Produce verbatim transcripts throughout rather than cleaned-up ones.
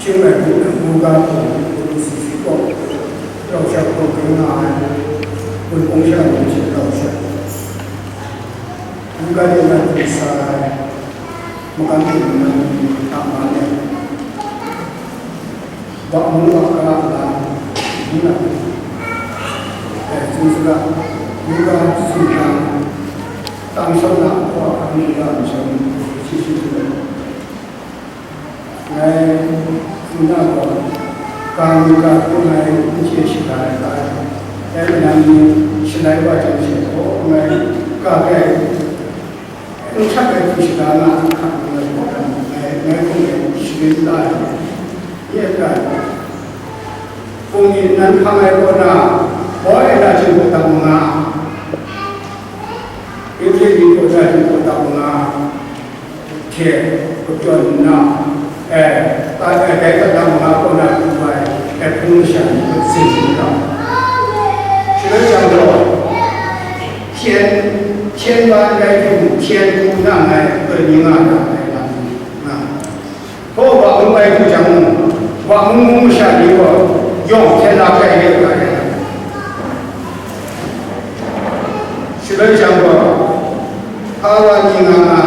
Shing rai hpung na, Luka hpung, Lusi si kaw, rau sha hpung hpung nga ai, hpung hpung sha ni hte rau sha, Luka de na hte sa ai, makam hte na ni hta ma ai, wa mung wa ka a la, ni na, ai, tsun saga, Luka tsun na, tang shau na, wa ka ni ga, shau ni, shi shi tu. Ngai tsun na gaw, ga mi ga hpung ngai n chye shaga ai ga ai, dai manan ni shalai wa chyawm she gaw, ngai ga hpe n hkrat ai hku shaga nga hkam ngai gaw, ngai, ngai hpung ngai sharin la ai, nye hkra ai. Hpung ni nan hpang ai kaw na, boi na chyum kaw dang manga, English ni kaw na chyum kaw dang manga, hte kapyawn nna, eh, ta-, eh, dai kata manga kaw na pru ai, eh, hpung masha ni hpe tsin hkrum ga ai. Shaloi jang gaw, hpyen, hpyen wa n rai hte mung, hpyen hku na ngai, tawn ni nga ra ai lam ni nga ai. Hpaw wa mung bai hku jang mung, wa mung mung masha ni gaw yawng hpyen la hkrai re u ga ai. Shaloi jang gaw, Hpawa ni nga nga,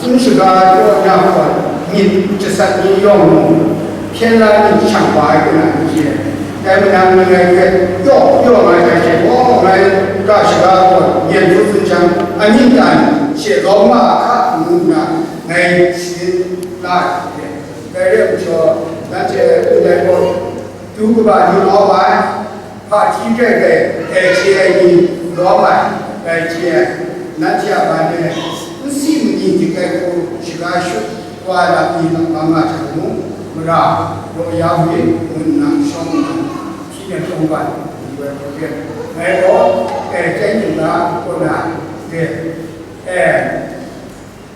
n shaga ai kaw na gaw, myit jasat ni yawng mung, hpyen la myit shang wa ai kaw na n chye ai. Dai manan ngai hpe yaw yaw nga ai hte, gaw ngai ga shaga ai kaw, myen hkru tsun jang, amying tan she lawm nga a hka ngu nna, ngai sharin la ai hte, dai re ai majaw, nanhte ndai gaw, du kaba ni lawm ai. Hpaji hkrai hkrai dai chye ai ni lawm ai, dai chye ai, nanhte a man e n si mani dik ai hku shaga shut wa ai lam ni lam nga jang mung, mara raw ya u rit, ngu nna shawng nna, hpyi nem tawngban, yu ai hku ren. Ngai gaw, e, chyen yu na, kaw na, re, e,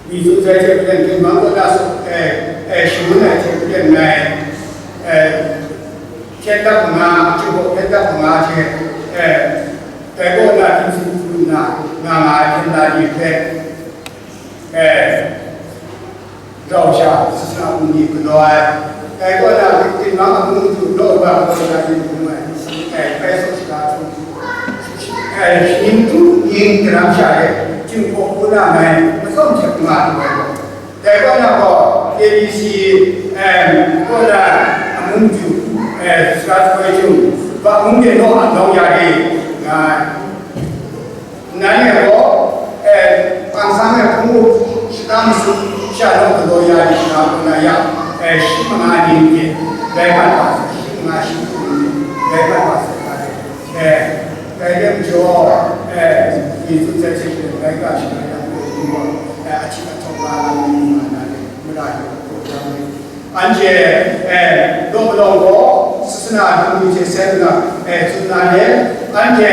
Myi tsun sai hte maren, Kingbang kaw na, e, e, shangun ai hte maren ngai, e, hpyen dap manga, chyum hpaw hpyen dap manga hte, e, dai kaw na hpyi tsun tsun nna, nga nga ai hpyen la ni hpe, e, rau sha, sasana bungli galaw ai, dai kaw na Kingbang a mung du law ga kaw na yin hpung ai, e, bai saw shaga htung, e, shaning htu ning daram sha e, chyum hpaw hku na ngai, matsawm hte nga lu ai gaw, Dai kaw na gaw, A B C, em, kaw na, amu maju, eh, sara sawai jung, wa mung de naw a nawng ya ri, nga ai. Nan e gaw, eh, Kwan Sang e hpung hku shata masum sha nawng galaw ya ri nga, kaw na ya, eh, shi manga ning hte, rai mat wa sai, shi manga shi hku ning hte, rai mat wa sai, nga ai. Eh, dai re majaw, eh, myi tsun sai hte maren, rai ga shaga yang gaw, eh, ahtik ahtawk nga lam ni nga na re, mara ni gaw, Anhte, eh, law palawng gaw, sasana dum ni hte seng nna, eh, tsun na le, anhte,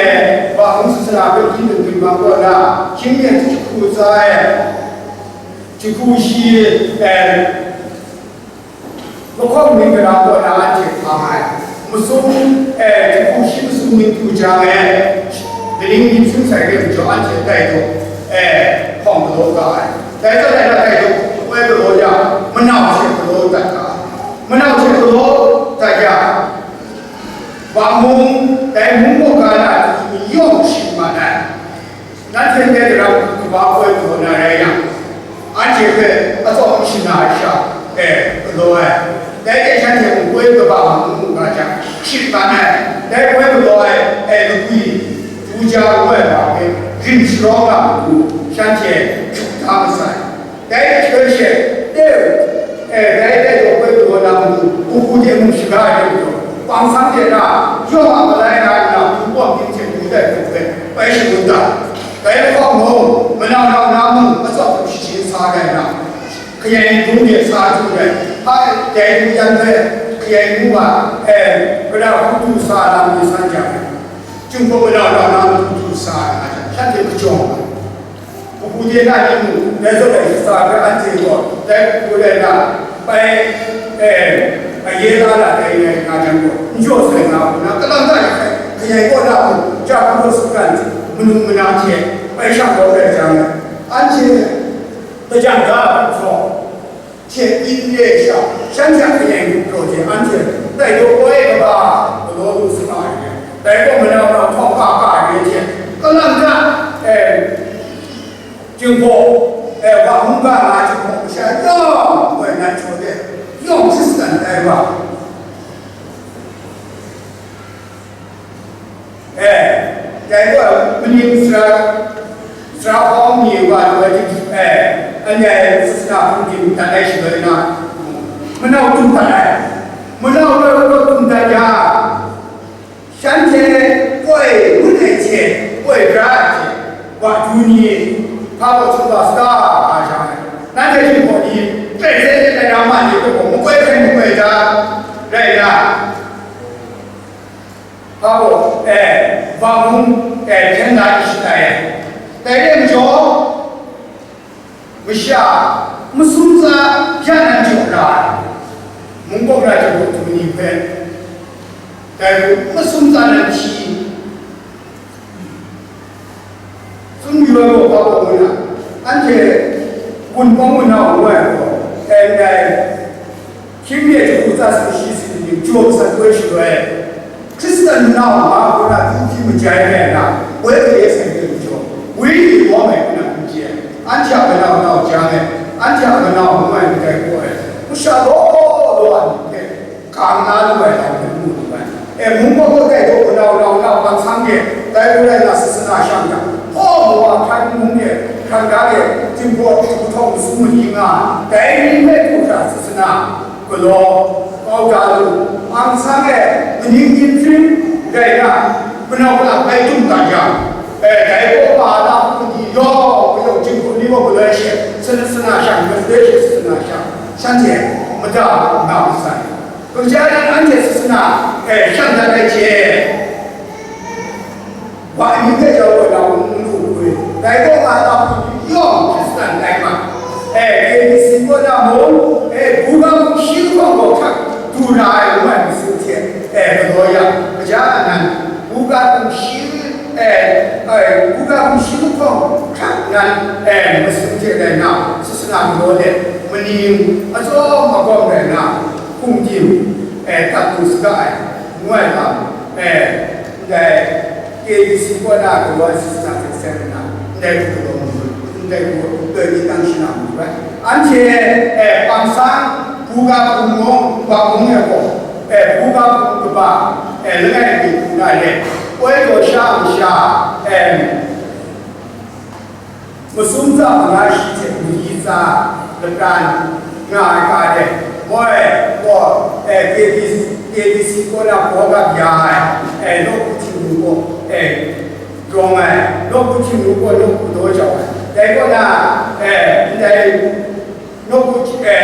wa hpung sasana hpe hpyi dun hpyi bang kaw na, hkying mi jahku tsa ai, jahku shi, eh, lahkawng ning gara kaw na anhte hpang ai. Masum, eh, jahku shi masum ning du jang e, kaning myit hpyi sai re majaw anhte tai daw, eh, hpawng galaw ga ai. Dai zawn rai na, tai daw hpawng galaw yang, manau hte galaw dat ga ai. Manau hte galaw dat yang, wa mung, dai mung mung ga na, yawng shing mat ai. Nanhte ndai daram kaba hpawng galaw na rai yang, anhte hpe atsawm shana ai sha, e, galaw ai. Dai hte shanhte npoi kaba mung mung ga jang, shit ban ai, dai poi galaw ai, e, lakwi, du ja ngu ai wa hpe rim sharawng nga matu, shanhte hkyuk da masai. Dai hte she, e, e, dai dai daw poi galaw na matu, hku hku de mung shaga ai hte matu, Kwan Sang de na, yawng a malai nga nna, hku pawng ting hte du dai hku hpe, bai shangun da. Dai lahkawng mung, manau nau na mung, atsawm hkrup shaji sa ai na, kayai dung de sa du ai, hpa dai du yan hpe, kayai ngu wa, e, gara hku du sa lam ni san jang, Jinghpaw manau nau na matu du sa ai, shanhte kajawng ai. Hku hku de na ni mung, dai zawn rai shaga hpe anhte gaw, dai hku rai na, bai, e, aye la la dai rai nga jang gaw, n jaw sai nga hku na, kalang ta ya sai, kayai kaw na mung, ja hku daw sagan, manu mana hte, bai shang kau rai jang, anhte, kajang ga hku hkawng, Hte n re sha, shanhte a hkayeng hkrit hte anhte tai daw koi kaba galaw lu saga ai re. Dai gaw manau na htawng ka ka re hte, kalang hta, e, Jinghpaw, e, wa hkungga nga Jinghpaw masha yawng, goi nan jaw de, yawng Hkristan tai wa. E, dai gaw maning sara, sara hkawng ni wa lu ai, e, anhte sasana hpung ting dat ai shaloi na, manau tum dat ai, manau rau rau tum dat ya, shanhte koi ngut ai hte, koi bra ai hte, wa du ni, hpa baw htum wa sata, a sha ai, nanhte Jinghpaw ni, grai sai ai na ma ni gaw, makoi hkrai makoi da, rai na. Hpa gaw, e, bang hkung, e, hkyen la di shatai ai. Dai re ai majaw, masha, masum tsa bya nan jaw ra ai, mungkan na jaw du ni hpe, dai hku masum tsa nan hti, tsun yu ai gaw, hpa gaw ngu na, anhte Wunpawng wunau ngu ai gaw, ndai hkying de jahku tsa sumshi sumling jaw masat koi shaloi, Hkristan nau nga hku na du hpyi majai ai na, woi gade sai hte majaw, wenyi lawm ai hku na n chye ai, anhte a manau nau jang ai, anhte a manau ngu ai kadai gaw ai, masha law law a ni hpe, gang na lu ai lam hpe mu lu ai. E, mungkan kaw tai daw, nau nau nau, bang sang de, dai rai na, sasana shang yang, hpaw mawa hkran mung de, hkran ga de, Jinghpaw hku htawng masum mali nga, dai ni hpe du hkra sasana galaw kau da lu, bang sang e, maning yin hpring rai na, manau galak bai tum ga yang, e, dai gaw ma na hku ni yawng, galaw Jinghpaw ni gaw galoi she, sasana shang, galoi she sasana shang, shanhte mada nga masai. Kaja nan anhte sasana, e, shang dat ai hte, wa ni hpe jau ai lam n lu hkui, dai kaw nga na hku ni yawng Hkristan tai ma, e, K B C kaw na mung, e, buga hpung shi lahkawng gaw hkrak du ra ai ngu ai masum hte, e, galaw yang, kaja nan buga hpung shi, e, e, buga hpung shi lahkawng hkrak nan, e, masum hte rai na, sasana galaw let, maning atsawm agawm rai na, hkum tim, e, dat lu saga ai, ngu ai lam, e, ndai K B C kaw na galaw ai sasana hte seng nna, ndai hku galaw mu, ndai hku doi ni tang shana mu ai. Anhte, e, bang sang, buga hpung mung, bang mung e gaw, e, buga hpung kaba, e, langai mi hku na let, koi daw sha masha, e, masum tsa manga shi hte mali tsa lapran nga ai ga de, moi gaw, e, K B C, K B C kaw na baw gap ya ai, e, nawku Htingnu gaw, e, rawng ai, nawku Htingnu gaw nawku daw jau ai. Dai kaw na, e, ndai nawku, e,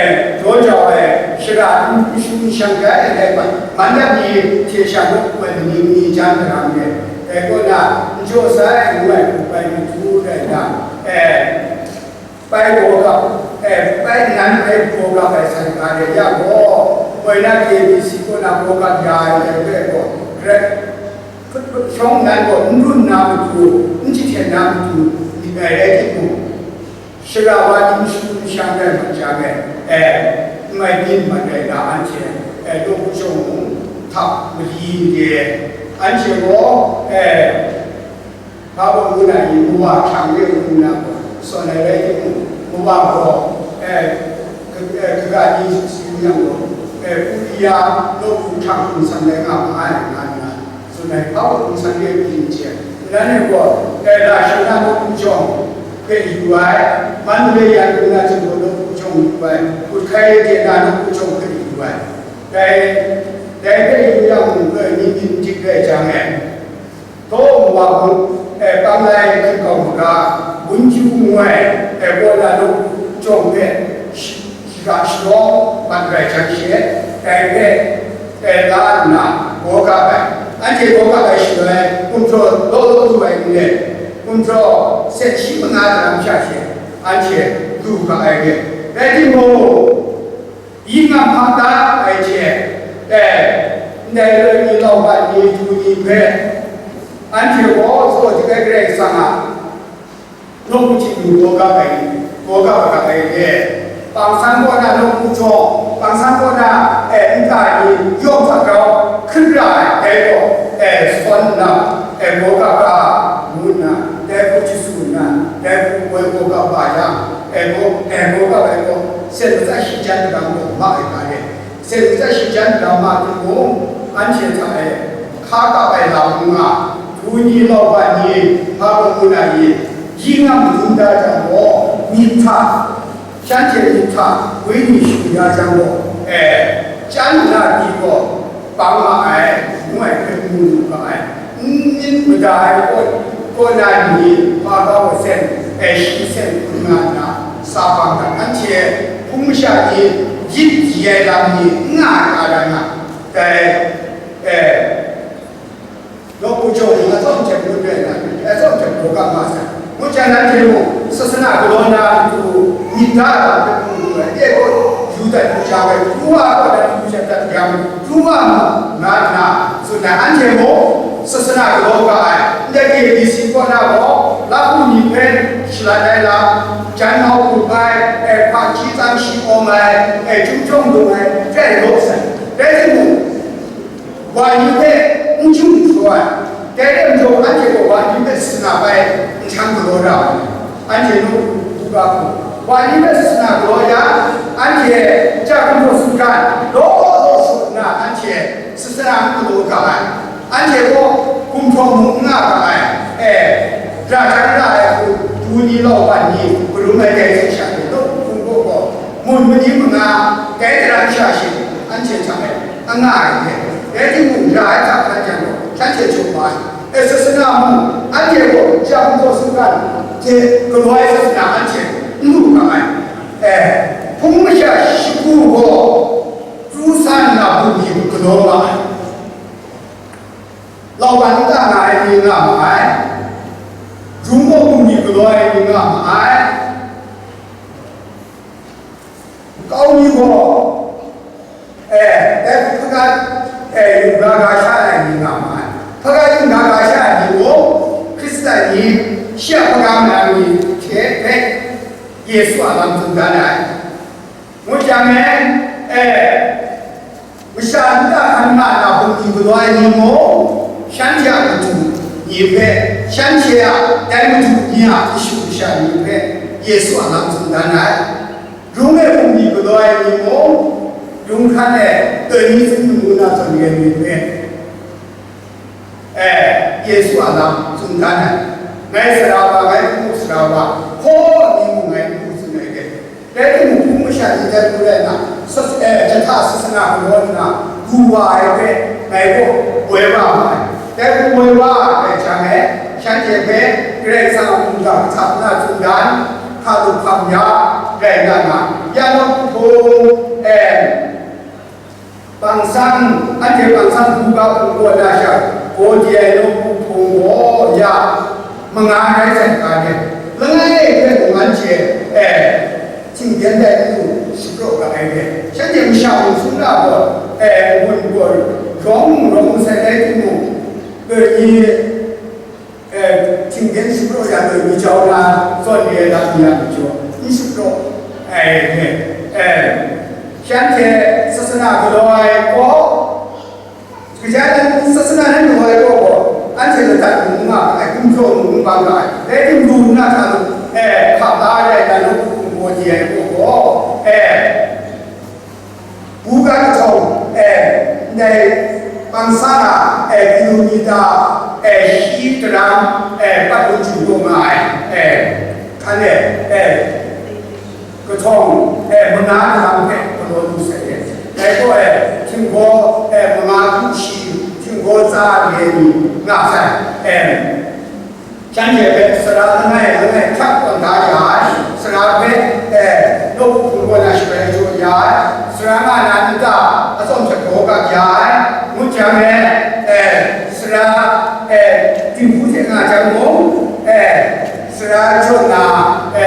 daw jau ai shara n, n shu n shang rai ai rai hpa, man dap ni hte sha nawku ai maning ni jan daram re. Dai kaw na, n jaw sai ngu ai hku bai matu rai na, e, bai baw gap, e, bai nan bai baw gap ai san ga re yang gaw, moi na K B C kaw na baw gap ya ai dai hpe gaw, grai hput hput shawng nan gaw n run na matu, n jahten na matu myit ai rai timung, shara wa ni n shu n shang rai mat jang e, e, n mai byin mat rai na anhte, e, nawku shawng mung hta mali n re, anhte gaw, e, hpa baw ngu na i, mawa hkrang re ngu na gaw, sawn ai rai timung, mawa gaw, e, ka-, e, kaga ni si yang gaw, e, Uria nawku hkrang hpung san rai nga ma ai, nga nna, tsun ai, hpa baw hpung san re pyi n chye ai. Nnan e gaw, e, Lasha na nawku jawng hpe yu ai, Mandalay yan ngu na Jinghpaw nawku jawng yu ai, Kutkai de na nawku jawng hpe yu ai. Dai, dai hpe yu yang mung, e, ni myit n dik rai jang e, Taw nwa hpung, e, Panglai hkrit kau maga, Gun Kyu ngu ai, e, kaw na nawku jawng hpe shi-, shiga sharawng mat rai jang she, dai hpe, e, la nna, gaw ga ai. Anhte gaw ga ai shaloi, gumhpraw law law lu ai n let, gumhpraw set shi manga daram sha she, anhte lu ga ai re. Rai timung, yin nga hpang da ai hte, e, ndai loi ni lau mat ni du ni hpe, anhte gaw tsaw dik ai Karai Kasang a nawku Htingnu gaw ga ai, gaw ga ga ai re. Bang san kaw na nawku jaw, bang san kaw na, eh, nta ni yawng hta grau hkrit ra ai, dai gaw, eh, sawn nna, eh, gaw ga ga ngu nna, dai hku jasu nna, dai hku woi gaw ga ba yang, eh, gaw, eh, gaw ga ai gaw, sen matsat shi jan daram gaw ma ai ga re. Sen matsat shi jan daram ma timung, anhte hta e hka kap ai lam n nga, du ni, lauban ni, hpa kaw ngu na ni, yi nga madun da jang gaw, myit hta, shanhte myit hta wenyi shu ya jang gaw, e, chyan nna pyi gaw bang ma ai, ngu ai hpe mu lu ga ai. N myit mada ai kaw, kaw na ni, hpa kau sen, e, shi sen hkun nga nna, sa bang dat, anhte hpung masha ni yit di ai lam ni n nga ai, a rai nga, dai, e, Nawku jaw ni atsawm hte ngut rai nna, atsawm hte gaw ga nga sai. Ngu jang, nanhte mung sasana galaw na matu myit da ai lam hpe hpung lu ai, e gaw yu dat yu ja ai, pru wa gaw dan yu shat dat yang, pru wa mu, nga nna tsun ai. Anhte mung sasana galaw ga ai, ndai ni B C kaw na gaw, lahpu ni hpe shalat ai lam, jan mau grup ai, e, hpaji tsang shi awm ai, e, chyum jawng dung ai, hpe law sai. Rai timung, Wa ni hpe n jung n shaw ai, dai rai majaw, anhte gaw wa ni hpe sasana bai n htan galaw ra ai, anhte nawku hku ga hku, wa ni hpe sasana galaw yang, anhte ja gumhpraw sutgan law law shaw nna, anhte sasana n galaw ga ai, anhte gaw gumhpraw mung n nga ga ai, e, ra jan ra ai hku, du ni, lauban ni, karum ai dai hte sha ni, nawku hpung gaw gaw, mun mani manga, dai daram sha shi, anhte hta e, anga ai hte, rai timung, ra ai hta hkan jang gaw, shanhte jaw ma ai. E, sasana mung, anhte gaw ja gumhpraw sutgan hte galaw ai sasana anhte n lu ga ai. E, hpung masha shagu gaw pru sa nna bungli galaw nga ai. Lauban nta nga ai ni nga ma ai. Rum gaw bungli galaw ai ni nga ma ai. Kau ni gaw, e, dai hpaga, e, yungga ga sha ai ni nga ma ai. Hpaga yungga ga sha ai ni gaw, Hkristan ni, shi a hpaga mayam ni hte hpe Yesu a lam tsun dan ai. Ngu jang e, e, masha nta hkan nga na bungli galaw ai ni mung, shanhte a madu ni hpe, shanhte a dai madu ni a kashu kasha ni hpe Yesu a lam tsun dan ai. Rung e bungli galaw ai ni mung, rung hkan e doi ni tsun mamu na zawn re ni hpe, e, Yesu a lam tsun dan ai. Ngai sara wa, ngai hku sara wa, hkaw ni mung ngai n mu tsun ai hte, rai timung, hpung masha ni dai hku rai nna, sas-, e, jahta sasana galaw nna du wa ai hpe, ngai gaw woi wa ma ai. Dai hku woi wa ai jang e, shanhte hpe Karai Kasang a mungga hta na tsun dan, hkalup hkam ya rai nga nga, ya nawku hpung, e, Bang sang, anhte bang sang hkungga hpung kaw na sha, gaw di ai nawku hpung gaw ya, manga rai sai ga re. Langai e hpe mung anhte, e, htingden dai n lu shapraw ga ai re. Shanhte masha mung sung na gaw, e, n-gun gaw rawng rawng sai rai timung, doi ni, E, htingden shapraw ya doi ni jau na, zawn re ai lam ni a majaw, n shapraw ai hte, e, shanhte sasana galaw ai gaw, kaja nan sasana nan galaw ai gaw gaw, anhte ladat mung n nga ga ai, gumhpraw mung n bang ga ai, dai tim lu nna hta, e, hkap la ai rai na, nawku hpung gaw di ai gaw gaw, e, Buga kahtawng, e, ndai bang sa na, e, kilomita, e, shi daram, e, pat lung chyu lu nga ai, e, hkan e, e, kahtawng, e, manga daram hpe galaw lu sai e. Dai gaw, e, htinggaw, e, manga hku shi, htinggaw tsa re ni nga sai, e, Shanhte hpe sara langai langai hkyak tawn da ya ai, sara hpe, e, nawku hpung kaw na shabai jaw ya ai, sara nga na nta atsawm hte gaw gap ya ai, ngu jang e, e, sara, e, dinghku hte nga jang mung, e, sara jaw na, e,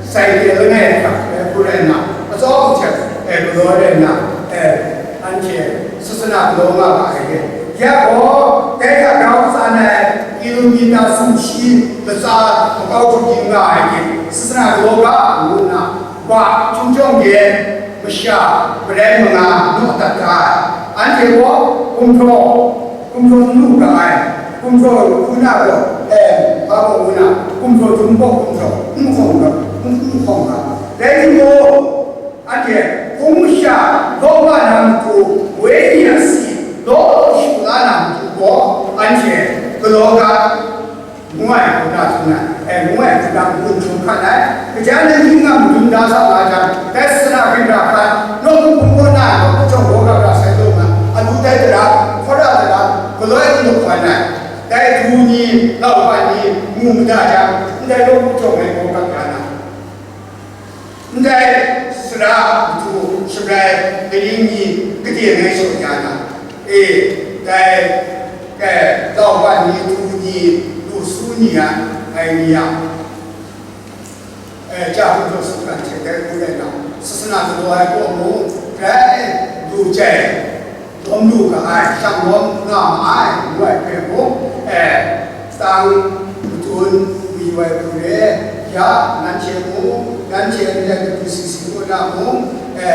sai de langai hkyak, e, hku rai nna, atsawm hte, e, galaw rai nna, e, anhte sasana galaw nga ga ai hte, ya gaw, dai hta grau tsan ai kilomita sumshi latsa makau hkrup yin nga ai hte, sasana galaw ga, ngu nna, Wa htung jawng de masha marai manga naw dat ga ai, anhte gaw gumhpraw, gumhpraw n lu ga ai, gumhpraw hku na gaw, e, hpa gaw ngu na, gumhpraw dum gaw gumhpraw n hkawng ga, n hkawng ga. Rai timung, anhte hpung masha law wa na matu, wenyi a si law shu la na matu gaw, anhte galaw ga. Ngu ai hku na htung ai, e, ngu ai hku na hkun hkun hkat ai. Kaja nanhte nga madun da sa nga jang, dai Sasana hkrin ra hkat, nawku hpung kaw na, nawku jawng kaw ga ra sai taw nga, alu dai tara, hkawra tara, galoi n lahkawn ai. Dai du ni, lauban ni, mu mada jang, ndai nawku jawng ai kaw ga ra na. Ndai sara matu shabrai kaning ni kade ngai shaw ya na, e, dai, e, lauban ni, du ni, lu su ni a, ai ni a, e, ja hpung jaw su kan hte dai ngu rai na, Sasana galaw ai kaw mung, grai lu jai. Lawm lu ga ai, shang lawm nga ma ai, ngu ai hpe mung, e, tang madun mayu ai hku re, ya, nanhte mung, nanhte ndai matu sisi ngu na mung, e,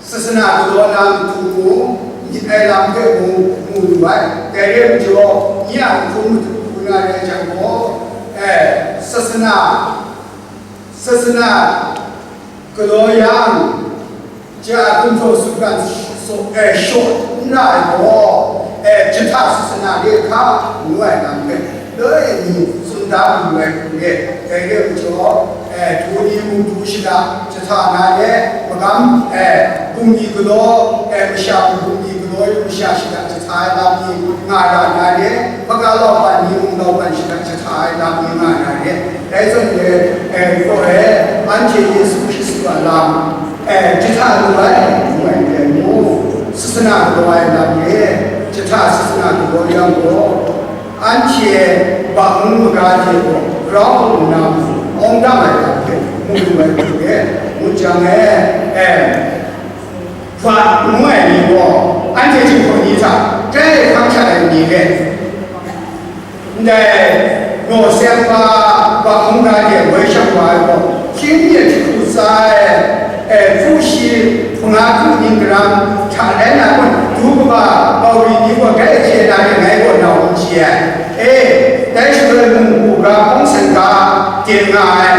Sasana galaw na matu mung, myit ai lam hpe mung mu lu ai. Dai re ai majaw, nye a hkum matu hku na rai jang gaw, e, Sasana, Sasana galaw yang, ja hpung jaw su kan, e, shaw n ra ai gaw, e, jahta Sasana de hka ngu ai lam hpe, loi mi tsun da mayu ai hku re, dai re ai majaw, e, du ni mung du shada jahta na re, magam, e, bungli galaw, e, masha bungli galaw, masha shada jahta ai lam ni nga ra na re, hpaga lauban ni mung lauban shada jahta ai lam ni nga na re. Dai zawn e, e, gaw e, anhte Yesu Hkristu a lam, e, jahta lu ai, ngu ai hte mung, Sasana galaw ai lam e, jahta Sasana galaw yang gaw, anhte bang maga de gaw grau nna awng dang ai lam hte mu lu ai hku e, ngu jang e, e, Hpa ngu ai ni gaw, anhte Jinghpaw ni hta grai hkang sha ai ni rai. Ndai naw seng hpa, wa hkungga de woi shang wa ai gaw, hkying de jahku tsa ai, e, hpu shi, hpunga hku ning garam hta rai na kun, du kaba, bau ri ni gaw grai chye na ring ngai gaw nau n chye ai. E, dai shaloi mung, hku ga hpawng sen ga, ten nga ai,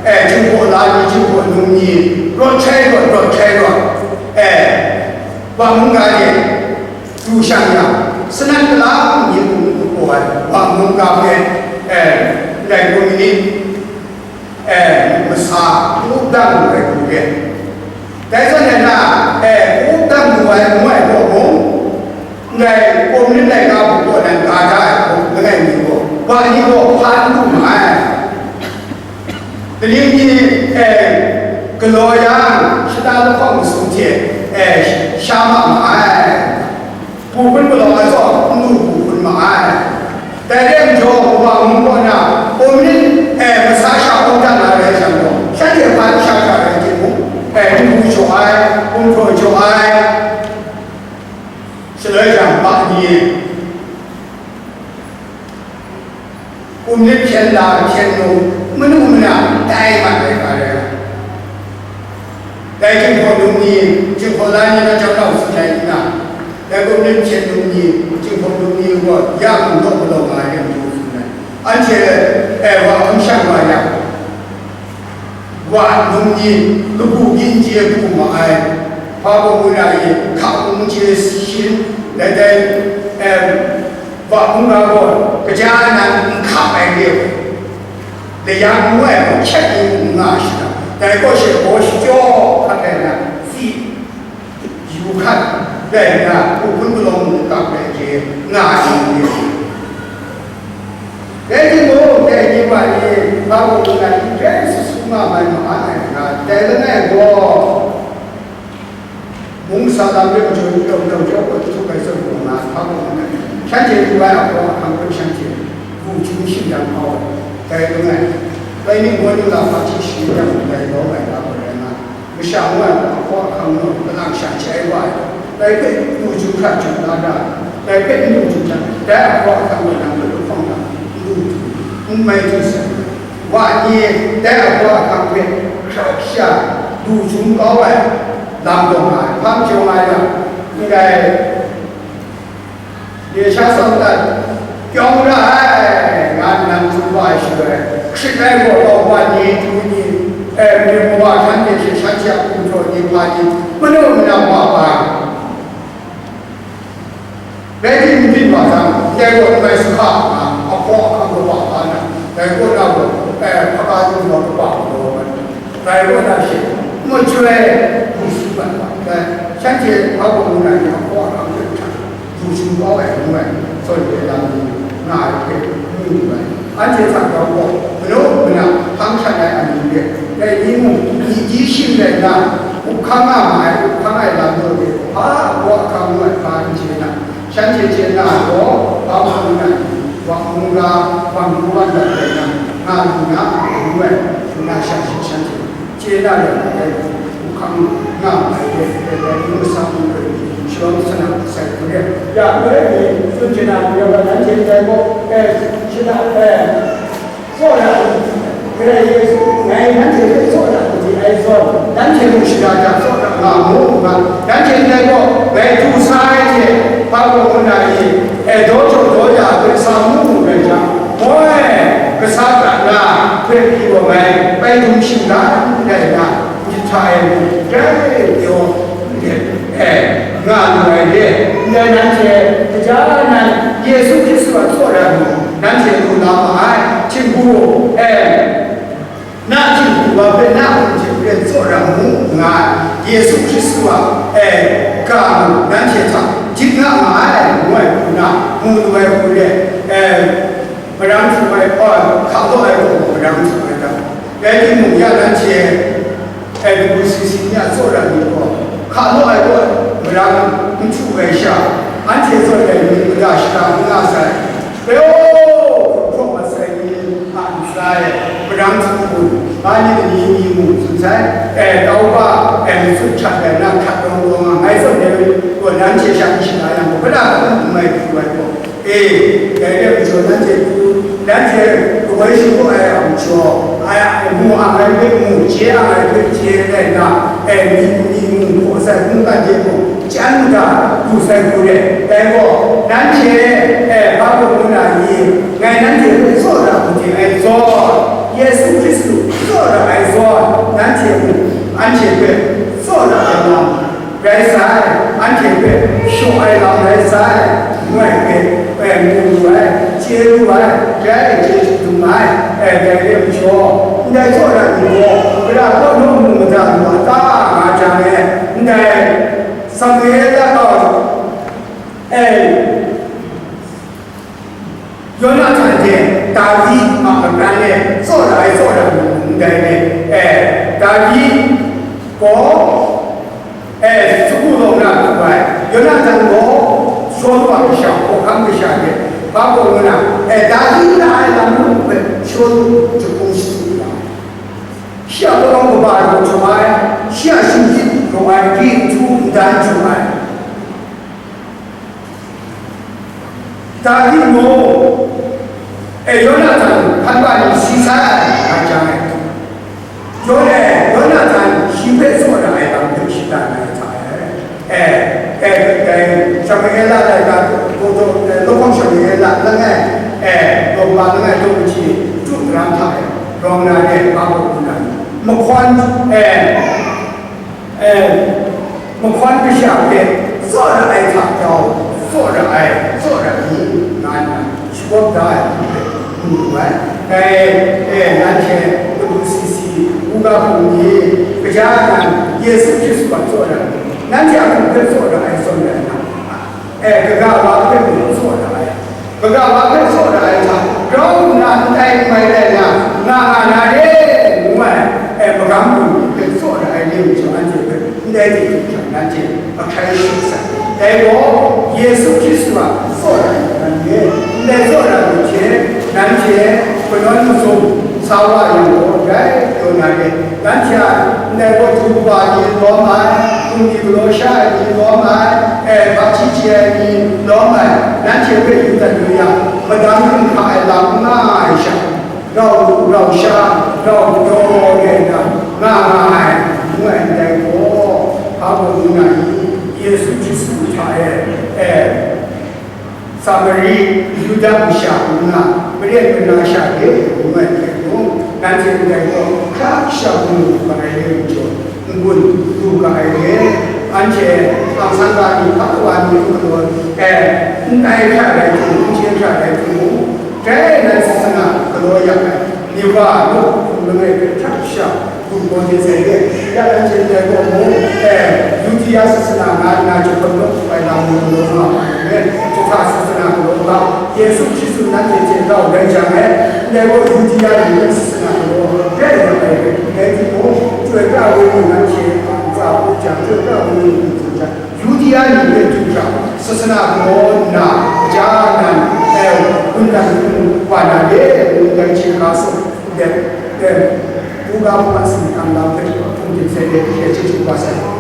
e, Jinghpaw la ni, Jinghpaw num ni, rawt hkrai rawt, rawt hkrai rawt, e, Wa mungga de du shang yang, Sanat Kala hpung ni hpung hpung ai wa mungga hpe, e, ndai communist, e, masa kup dang lu ai hku re. Dai zawn na, e, kup dang lu ai ngu ai gaw mung, ndai communist laika hpung kaw nan ga da ai hku langai mi gaw, wa ni gaw hpa n lu ma ai. Kaning ni, e, galaw yang, shata lahkawng masum hte, e, sha ma ma ai. Hpu hpun galaw ai zawn, n lu hpu hpun ma ai. Dai re ai majaw, Kawa mung kaw na, hpawm nin, e, masa sha kawng dan na rai jang gaw, shanhte hpa n sha sha rai timung, e, n hpu jaw ai, hpung hpraw jaw ai. Shaloi jang, ma ni, Kumlit hpyen la hpyen num, manu mana tai mat ai hka rai nga. Dai Jinghpaw num ni, Jinghpaw la ni na jang nau tsun ai nna, dai kumlit hpyen num ni, Jinghpaw num ni gaw ya hkum daw galaw nga ai lam hku tsun ai. Anhte, e, wa hkum shan wa yang, Wa num ni kabu byin chye hku ma ai, hpa kabu na i hka hkung chye shin, dai dai, em, wa hkungga gaw kaja nan n hkap ai re ai, layang ngu ai gaw hkyet ni n nga shada, dai gaw she gaw shachyaw hkat ai na, tsi Yu hkat rai nna, hku hpun palawng mung kap ai hte nga ai ni. Rai timung, dai ni wa ni, hpa mung nna n rai sut sut nga mai ma ai nga, dai langai gaw, mung sa lam de majaw, yawng yawng jaw gaw, jahtuk ai zawn gaw nga, hpa mung nna, shanhte du ai a hkawng ahkang hpe shanhte bu htum shingdang hkau ai, dai langai, rai ning gaw ning la hpa hti shingdang dai lawm ai ga gaw rai nga. Masha ngu ai gaw, ahkaw ahkang naw, kalang sha chye ai wa ai, dai hpe n du ju hkra ju la ra, dai hpe n du ju hkra, dai ahkaw ahkang gaw nang hpe lahkawng na, n du ju, n mai ju sai. Wa ni dai ahkaw ahkang hpe Sha, du jum kau ai, lam taw nga ai, hpang jaw nga ai lam, ndai, ye sha tsawm dat, kyawng ra ai, nga nnan tsun wa ai shaloi, hkrit ai gaw, tawhpan ni, du ni, e, myu mawa hkran de she, shanhte a hkum hpraw ni, hpa ni, manu manam wa hpa, Rai timung, wa jang, dai gaw n rai su hka, a, ahkaw ahkang kaba hka na, dai kaw na gaw, eh, hkaba yawng wa kaba galaw ai. Dai kaw na she, machyoi, hku su mat wa, dai, shanhte hpa gaw ngu na ni ahkaw ahkang hte hkra, du sum kau ai, ngu ai, zawn ai lam ni, nga ai hpe, mu lu ai. Anhte hta grau gaw, manu mana hpang hkrat ai amyu de, dai ni mung, myi di shim rai nna, up hkang nga ma ai, up hkang ai lam taw de, hpa wa hkang ngu ai hpa n chye na, shanhte chye na ai gaw, hpa hkang nga ai, wa mungga, wa mungga lam rai nna, nga lu na, ngu ai, ngu na sha shi shanhte. Chye na rai ai, hkang nga ai, dai, dai, dai, masang n rai, shalawm sana sai hku re. Ya, n rai ni, tsun chye na, ya, nanhte dai gaw, eh, shada, eh, tsawra, Karai Yesu, ngai nanhte hpe tsawra hku di ai zawn, nanhte mung shada hta tsawra nga mu, nga, nanhte ndai gaw, ngai du sa ai hte, hpa gaw ngu na i, eh, daw jaw daw ya hpe sa mu, mu rai jang, moi, kasa prat na hpe pyi wa ngai, bai dum shinggan ndai na, myit hta e mung grai pyaw let, e, nga lu ai re. Ndai nanhte kaja nan Yesu Hkristu a tsawra ni nanhte lu la ma ai, htingbu, e, na htingbu wa hpe na hkum hte hpe tsawra mu nga ai, Yesu Hkristu a, e, ga mung nanhte hta dip nga ma ai, ngu ai hku na, mu lu ai hku re, e, Marang htu ai, hpa, hkap law ai gaw marang htu ai ta? Rai timung, ya nanhte, ai W C C ni a tsawra ni gaw, hkap law ai gaw marang n htu ai sha, anhte zawn ai myit mada shara n nga sai. Rai o, hkawk mat sai ni a ntsa e, marang htu hpun, ba ni ni ni mu tsun sai, e, tau ba, e, matsut hkrat ai na hkrat rawng rawng a, ngai zawn ai gaw nanhte sha n shana yang gaw, kaba hkawk n mai htu ai gaw, E, dai re ai majaw, nanhte pru, nanhte kawoi shingkuk ai a majaw, ai a, mu ang ai hpe mu, chye ang ai hpe chye rai nna, e, myi, myi mu hkaw sai hkungga de mung, chyan mada du sai hku re. Dai gaw, nanhte, e, hpa gaw ngu na ni, ngai nanhte hpe tsawra hku ting ai zawn, Yesu Hkristu tsawra ai zawn, nanhte mung anhte hpe tsawra ai lam, rai sai, anhte hpe shaw ai lam rai sai, ngu ai hpe, e, mu lu ai, chye lu ai, rai chye dum ai, e, dai re ai majaw, ndai tsawra ni gaw, gara kaw naw mung mada lu a ta nga jang e, ndai Samuela gaw, e, Yonatan hte Dawi a makran e tsawra ai tsawra mung ndai re, e, Dawi gaw, e, sagu law na hku ai, Yonatan gaw Shawlu a kasha, hkawhkam kasha hte hpa gaw ngu na, e, Dawi na ai lam mung hpe Shawlu jahkung shadu ra ai. Shi a palawng kaba raw jaw ai, shi a shinggyit raw ai, gri nhtu ndan jaw ai. Dawi gaw, e, Yonatan hpan ga ni si sai, nga jang ai. Yawng e, Yonatan shi hpe tsawra ai lam hpe shada na ai hta e, e, e, dai Samuela laika, daw, daw, e, lahkawng Samuela langai, e, daw ma langai daw kahti chyu daram hta e, rawng na re, hpa gaw ngu na, mahkawn, e, E, mahkawn kasha hpe tsawra ai hta grau, tsawra ai, tsawra ni, nga nna shagawp da ai hku hpe mu lu ai. Dai, e, nanhte W C C, Buga hpung ni, kaja nan, Yesu Hkristu a tsawra ni, nanhte a hkum hpe tsawra ai zawn rai nna, E, kaga wa hpe mung tsawra ai, kaga wa hpe tsawra ai hta, grau nna ndai n mai rai nna, nga nga na re, ngu ai, e, magam lu ni hpe tsawra ai ni majaw, anhte hpe ndai hte hkrum hkra nanhte ahkrai sha sai. Dai gaw, Yesu Hkristu a tsawra ai hkran re, ndai tsawra ni hte nanhte kanawn mazum, sa wa yang gaw, dai pyaw na re, nanhte a ndai gaw du wa ni lawm ai, hpung ni galaw sha ai ni lawm ai, e, hpaji chye ai ni lawm ai, nanhte hpe yu dat lu yang, madang hkrum hkra ai lam n nga ai sha, rau lu, rau sha, rau pyaw re ai na, nga nga ai, ngu ai ndai gaw, hpa gaw ngu na i? Yesu Hkristu hta e, e, Samari, Yuda masha ngu na, maren mara sha de ngu ai hte mung, nanhte ndai gaw hkra kasha hkrum lu ga ai re ai majaw, n-gun lu ga ai re, anhte hpang san ga ni, hpa kawa ni hku galaw, e, n tai hkra rai hte mung, n hte hkra rai hte mung, grai nan sasana galaw yak ai, Nifa, Luk hkum langai hpe hkra kasha hkum gaw hte sai de, ya nan hte ndai gaw mung, e, Yudia sasana nga nna jahpawt lawt hkrup ai lam mung galaw nga ai n rai, Jahta sasana galaw nga, Yesu Hkristu nanhte hte rau rai jang e, ndai gaw Yudia ni hpe sasana galaw rai nga ai rai, rai timung, Chyoi pra ai Wenyi nanhte a ntsa hpung jang, Chyoi pra ai Wenyi ni hpung jang, Yudia ni hpe du hkra, sasana galaw nna, kaja nan, e, hkun dan hkun wa na de, ngu dai hte ga sawt let, e, buga hpung a singtang lam hpe hpung dim sai de, hte chyeju kaba sai.